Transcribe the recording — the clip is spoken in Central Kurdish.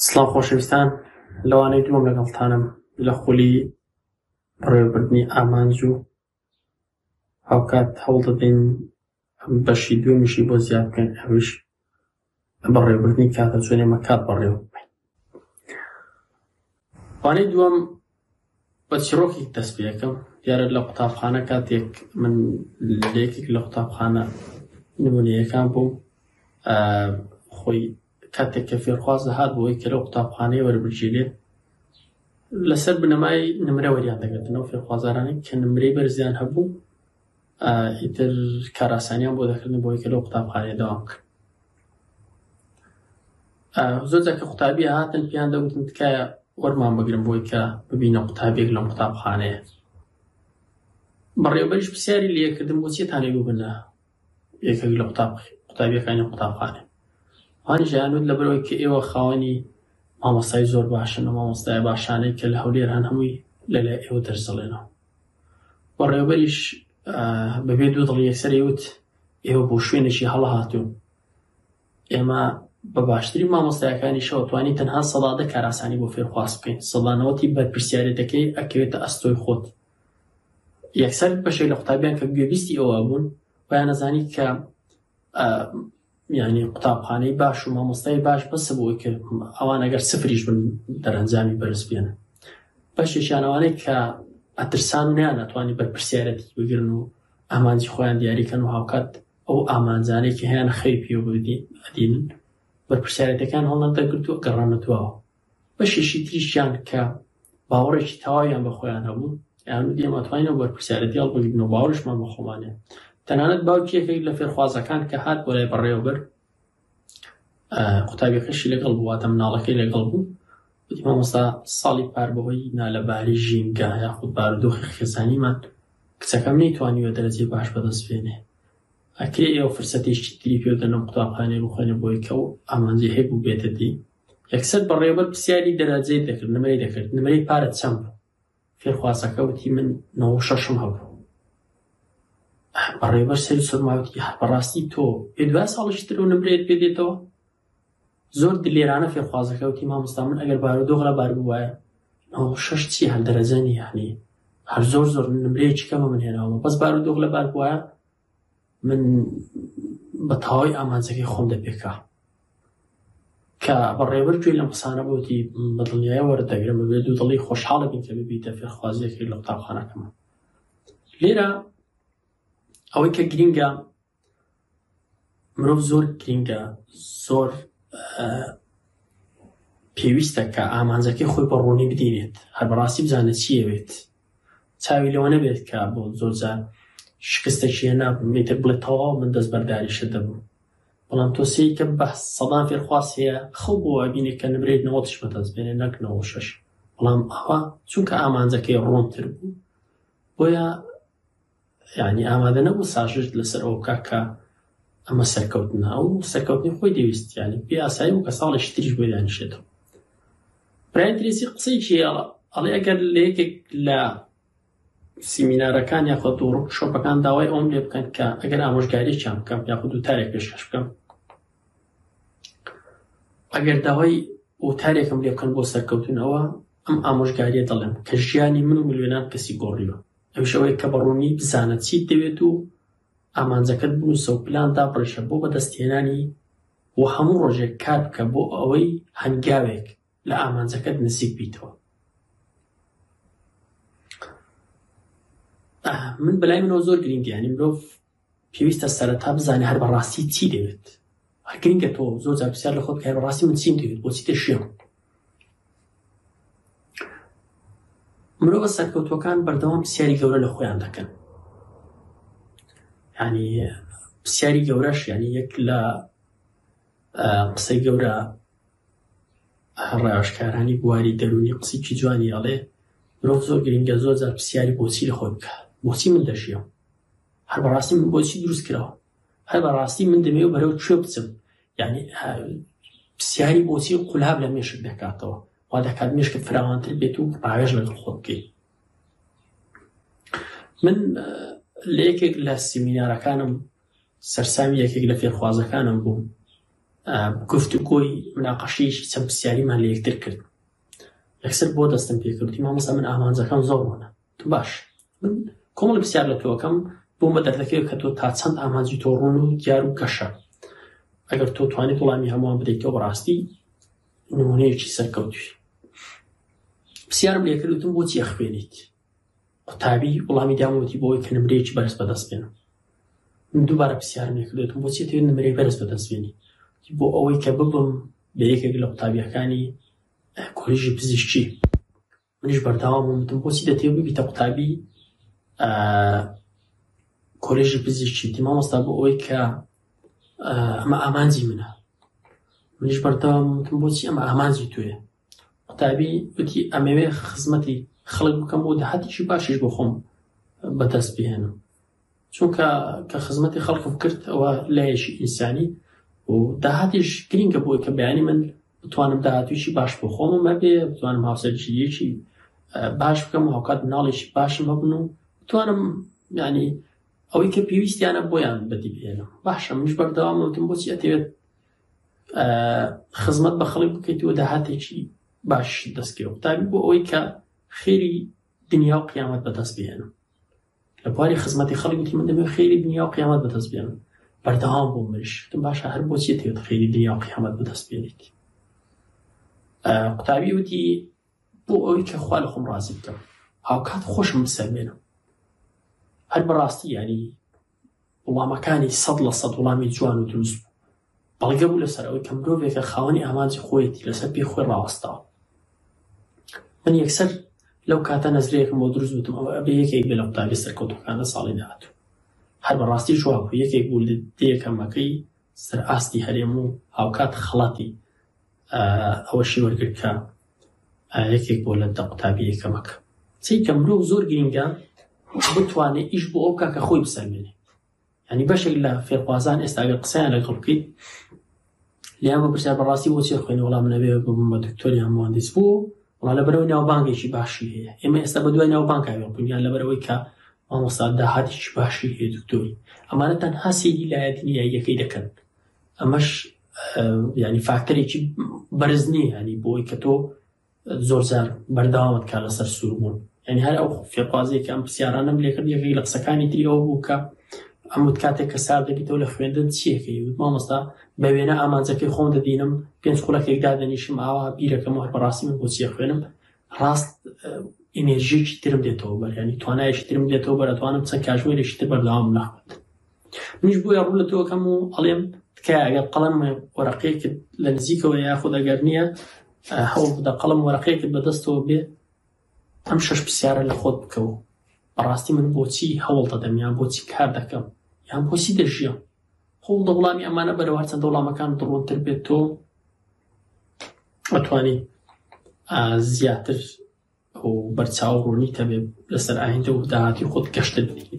سڵاو خۆشەویستان لەوانەی دووەم لەگەڵتانم لە خولی بەڕێوەبردنی ئامانج و هاوکات هەوڵ دەدەین بەشی دووەمیشی بۆ زیاد بکەین ئەویش بەڕێوەبردنی کاتە چۆن ئێمە کات بەڕێوە ببەین. وانەی دووەم بە چیڕۆکێک دەست پێ ئەکەم. دیارە لە قوتابخانە کاتێک من لە یەکێک لە قوتابخانە نمونەیەکان بووم خۆی کاتێک کە فێرخواز دەهات بۆ ئەوەی کە لەو قوتابخانەیە وەربگیرێت لەسەر بنەمای نمرە وەریان دەگرتن ئەو فێرخوازانەی کە نمرەی بەرزیان هەبوو ئیتر کارئاسانیان بۆ دەکردن بۆ ئەوەی کە لەو قوتابخانەیە دەوام بکەن. زۆر جار کە قوتابی هاتن پێیان دەگوتن تکایە وەرمان بگرن بۆی کە ببینە قوتابیەک لەم قوتابخانەیە. بەڕێوەبەریش پرسیاری لێکردن بۆچیتانەی ببنە یەکێک لە قوتابیەکانی قوتابخانە. ئەوانیش ئەیانوت لەبەرئەوەی کە ئێوە خاوەنی مامۆستای زۆر باشن و مامۆستایە باشانەی کە لە هەولێر هەن هەمووی لەلای ئێوە دەرس دەڵێنەوە. بەڕێوەبەریش بەبێ دوو دڵی یەکسەر ئەیوت ئێوە بۆ شوێنێکی هەڵە هاتوون. ئێمە بە باشترین مامۆستایەکانیشەوە توانی تەنها 10% کارئاسانی بۆ فێرخواز بکەین، 90% بەرپرسیارێتەکەی ئەکەوێتە ئەستۆی خۆت. یەکسەر بەشێک لە قوتابیان کە گوێبیستی ئەوە بوون وایان ئەزانی کە یعنی قوتابخانەی باش و مامۆستای باش بەسە بۆ ئەوەی کە ئەوان ئەگەر سفریش بن دەرەنجامی بەرز بێنن. بەشێکیان ئەوانەی کە ئەترسان و نەیان ئەتوانی بەرپرسیارەتی بگرن و ئامانجی خۆیان دیاریکەن و هاوکات ئەو ئامانجانەی کە هەیانە خەوی پێوە ئەدینن بەرپرسیارەتەکان هەڵنەدەگرت و گەڕانە دواوە. بەشێکی تریشیان کە باوەڕێکی تەواویان بە خۆیان هەبوو یان ئێمە توانین ئەو بەرپرسیارەتی هەڵبگرن و باوەڕیشمان بە خۆمان هەیە. تەنانەت باوکی یەکێک لە فێرخوازەکان کە هات بۆ لای بەڕێوەبەر قوتابیەکەشی لەگەڵ بوو، واتە مناڵەکەی لەگەڵ بوو، وتی مامۆستا ساڵی پار بەهۆی نالەباری ژینگە یاخود بارودۆخی خێزانیمان کچەکەم نەیتوانیوە دەرەجەی باش بەدەست بێنێ، ئەکرێ ئێوە فرسەتێکی تری پێ بدەن لەم قوتابخانەیە بخوێنێ بۆی کە ئەو ئامانجەی هەبوو بێتە دی. یەکسەر بەڕێوەبەر پرسیاری دەرەجەی دەکرد، نمرەی دەکرد، نمرەی پارت چەند بوو؟ فێرخوازەکە وتی من 96م هەبوو. بەڕێوەبەر سەری سوڕما وتی هەر بەڕاستی تۆ پێ دوای ساڵێکی تر ئەو نمرەیەت پێ دێتەوە؟ زۆر دلێرانە فێرخوازەکە وتی مامۆستا من ئەگەر بارودۆخ لەبار بووایە 96 چی هەر دەرەجە نییە، یعنی هەر زۆر زۆر نمرەیەکی کەمە من هێناوە، بەس بارودۆخ لەبار بووایە من بە تەواوی ئامانجەکەی خۆم دەپێکا. کە بەڕێوەبەر گوێی لەم قسانە بوو وتی بە دڵنیایە وەرت دەگرم، بەبێ دوو دڵی خۆشحاڵە بین کە ببیتە فێرخوازیەکەی لە قوتابخانەکەمان. لێرە ئەوەی کە گرینگە مرۆڤ زۆر گرینگە زۆر پێویستە کە ئامانجەکەی خۆی بە ڕوونی بدینێت، هەر بەڕاستی بزانێت چی ئەوێت، چاوی لەوە نەبێت کە بۆ زۆر جار شکستێکی هێنا ئیتر بڵێ تەواو من دەستبەرداری شت دەبم. بەڵام تۆ سەیری کە بە سەدان فێرخواز هەیە خەو بۆ ئەبینێ کە نمرەی 90یش بەدەست بێنێ نەک 96، بەڵام ئەوە چونکە ئامانجەکەی ڕوونتر بوو بۆیە یعنی ئامادە نەبوو ساژشت لەسەر ئەوە بکا کە ئەمە سەرکەوتنە، ئەو سەرکەوتنی خۆی دەویست، یعنی پێ ئاسایی بوو کە ساڵێکی تریش بۆی دانیشێتەوە. برایان تریسی قسەیەکی هەیە ئەڵێ ئەگەر لە یەکێک لە سیمینارەکان یاخود وۆرکشۆپەکان داوای ئەوم لێ بکەن کە ئەگەر ئامۆژگاریەکیان بکەم یاخود وتارێک پێشکەش بکەم، ئەگەر داوای وتارێکم لێ بکەن بۆ سەرکەوتن ئەوە ئەم ئامۆژگاریە دەڵێم کە ژیانی من و ملیۆنان کەسی گۆڕیوە، ئەویش ئەوەیە کە بە ڕوونی بزانە چیت دەوێت و ئامانجەکەت بنووسە و پلان دابڕێژە بۆ بەدەستهێنانی و هەموو ڕۆژێک کار بکە بۆ ئەوەی هەنگاوێک لە ئامانجەکەت نزیک بیتەوە. من بەلای منەوە زۆر گرینگە، یعنی مرۆڤ پێویستە سەرەتا بزانێ هەر بەڕاستی چی دەوێت. هەر گرینگە تۆ زۆر جار پرسیار لە خۆت بکە هەر بەڕاستی من چیم دەوێت، بۆچی دەژیام. مرۆڤە سەرکەوتووەکان بەردەوام پرسیاری گەورە لە خۆیان دەکەن. یعنی پرسیاری گەورەش یعنی یەک لە قسەی گەورە ڕاوێژکارانی بواری دەروونی قسەیەکی جوانی ئەڵێ مرۆڤ زۆر گرینگە زۆر جار پرسیاری بۆچی لە خۆی بکە، بۆچی من دەژیام، هەر بەڕاستی من بۆچی دروست کراوە، هەر بەڕاستی من دەمەوێت بەرەو کوێ بچم. یعنی پرسیاری بۆچی قولاب لە مێشک دەکاتەوە، وا دەکات مێشکت فراوانتر بێت و ڕاوێژ لەگەڵ خۆت بکەیت. من لە یەکێک لە سیمینارەکانم سەرسامی یەکێک لە فێرخوازەکانم بووم. گفتوگۆی مناقەشەیەکی چەند پرسیاریمان لە یەکتر کرد. یەکسەر بۆ دەستم پێکرد وتی مامۆستا من ئامانجەکەم زۆر ڕوونە. وتم باش من کۆمەڵی پرسیار لە تۆ ئەکەم بۆم بە دەردەکەوێت کە تۆ تا چەند ئامانجی تۆ ڕوون و دیار و گەشە. ئەگەر تۆ توانیت وەڵامی هەمووان بدەیتەوە بەڕاستی نمونەیەکی سەرکەوتوی. پرسیارم لێکرد وتم بۆچی ئەخوێنیت؟ قوتابی وەڵامی دام وتی بۆ ئەوەی کە نمرەیەکی بەرز بەدەست بێنم. من دووبارە پرسیارم لێکرد وتم بۆچی ئەتەوێت نمرەی بەرز بەدەست بێنی؟ وتی بۆ ئەوەی کە ببم بە یەکێک لە قوتابیەکانی کۆلیژی پزیشکی. منیش بەردەوام بووم وتم بۆچی دەتەوێت ببیتە قوتابی کۆلێژی پزیشکی؟ وتی مامۆستا بۆ ئەوەی کە ئەمە ئامانجی منە. منیش بەردەوام بووم وتم بۆچی ئەمە ئامانجی تۆیە؟ قوتابی وتی ئەمەوێ خزمەتی خەڵک بکەم و داهاتێکی باشیش بۆ خۆم بەدەست بهێنم، چونکە کە خزمەتی خەڵکم کرد ئەوە لایەکی ئینسانی و داهاتیش گرنگە بۆی کە بەیانی من بتوانم داهاتوویی باش بۆ خۆمم هەبێ، بتوانم هاوسەرگیریەکی باش بکەم و هاوکات مناڵێکی باشم هەبن و بتوانم یعنی ئەوەی کە پێویستیانە بۆیان بەدی بهێنم. باشە منیش بەردەوام وتم بۆچی ئەتەوێت خزمەت بە خەڵک بکەیت و داهاتێکی باش دەستکەوت؟ قوتابی بۆ ئەوەی کە خێری دنیا و قیامەت بەدەست بهێنم لە بواری خزمەتی خەڵک. وتی من دەمەوێت خێری دنیا و قیامەت بەدەست بێنم. بەردەوام بووم منیش وتم باشە هەر بۆچی دەتەوێت خێری دنیا و قیامەت بەدەست بێنیت؟ قوتابی وتی بۆ ئەوەی کە خوا لە خۆم ڕازی بکەم هاوکات خۆشم بسەلمێنم. هەر بەڕاستی یعنی وڵامەکانی 100% وڵامی جوان و دروست بوو، بەڵگە بوو لەسەر ئەوەی کە مرۆڤێکە خاوەنی ئامانجی خۆیەتی، لەسەر پێی خۆی ڕاوەستاوە. من یەکسەر لەو کاتە نەزرەیەکم بۆ دروست وتم ئەوە ئەبێ یەکێک بێ لە قوتابی سەرکەوتووەکان لە ساڵی داهاتوو. هەر بەڕاستی جواب بوو، یەکێک بوو لە دێکەمەکەی سەر ئاستی هەرێم و هاوکات خەڵاتی ئەوەشی وەرگرت کە یەکێک بووە لە دە قوتابی یەکەمەکە. چی کە مرۆڤ زۆر گرنگە بتوانێت ئیش بۆ ئەو بکا کە خۆی بسەلمێنێ. یعنی بەشێک لە فێرخوازان ئێستا ئەگەر قسەیان لەگەڵ بکەیت لێیان بپرسیار بەڕاستی بۆچی خوێنی؟ وەڵام من ئەبێ ببم بە دکتۆر یان مهندس. بۆ؟ وەڵا لەبەرئەوەی ناوبانگێکی باشی هەیە. ئێمە ئێستا بە دوای ناوبانگ بووین، یان لەبەرئەوەی کە مامۆستا داهاتێکی باشی هەیە دکتۆری. ئەمانە تەنها سەیری لایە دنیاییەکەی دەکەن. ئەمەش یعنی فاکتەرێکی بەرز نییە یعنی بۆی کە تۆ زۆر جار بەردەوامت کا لەسەر سووربوون. یعنی هەر ئەو فێرخوازەیە کە ئەم پرسیارانەم لێکرد یەکێک لە قسەکانی تری ئەوە بوو کە ئەم وت کاتێک کە سارد دەبیتەوە لە خوێندن چیەکەی؟ وت مامۆستا بە وێنە ئامانجەکەی خۆم دەبینم، 5 خولەکێک دادەنیشم ئاوا بیرەکەم و هەر بەڕاستی من بۆچیە خوێنم، ڕاست ئینێرژیەکی ترم دێتەوە بەر، یعنی توانایەکی ترم دێتەوە بەر، ئەتوانم چەند کاژمێرێکی تر بەردەوام لە خوێندن. منیش بۆیە ڕوو لە تۆکەم و ئەڵێم تکایە ئەگەر قەڵەم وەرەقەیەکت لە نزیکەوە یاخود ئەگەر نییە هەوڵ بدە قەڵەم وەرەقەیەکت بەدەستەوە بێ، ئەم 6 پرسیارە لە خۆت بکەوە. بەڕاستی من بۆچی هەوڵ دەدەم، یان بۆچی کار دەکەم، یان بۆچی دەژیام؟ هەوڵ دە وەڵامی ئەمانە بەرەوە، هەرچەندە وەڵامەکان ڕوونتر بێت تۆ ئەتوانی زیاتر و بەرچاو ڕوونی تەبێ لەسەر ئایندە و داهاتی خۆت گەشتر ببینی.